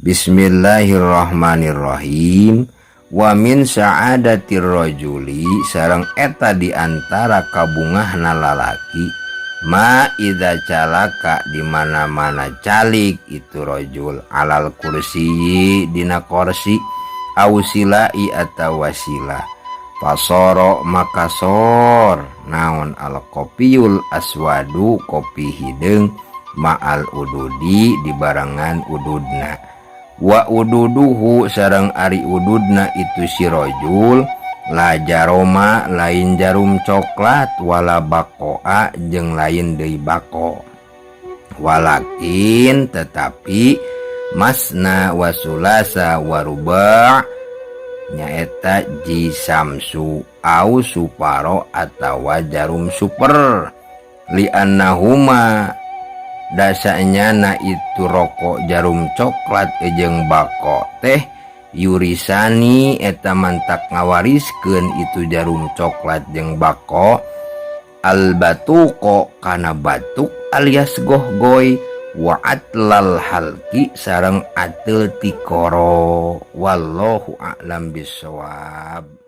Bismillahirrahmanirrahim. Wa min sa'adatir rajuli sareng eta di antara kabungahna lalaki ma idza calaka di mana-mana calik itu rajul alal kursi dina korsi au silai atawa sila fasoro maka sor naon al kopiyul aswadu kopi hideung ma'al ududi dibarengan ududna wa ududuhu sareng ari ududna itu si rajul la jaroma lain jarum coklat wala bakoa jeung lain deui bako walakin tetapi masna wasulasa waruba nyaeta ji samsu au suparo atawa jarum super liannahuma dasanyana itu rokok jarum coklat jeung bako teh yurisani eta mantak ngawariskeun itu jarum coklat jeung bako albatuko kana batuk alias gohgoy wa atlal halqi sareng ateul tikoro. Wallahu a'lam bissawab.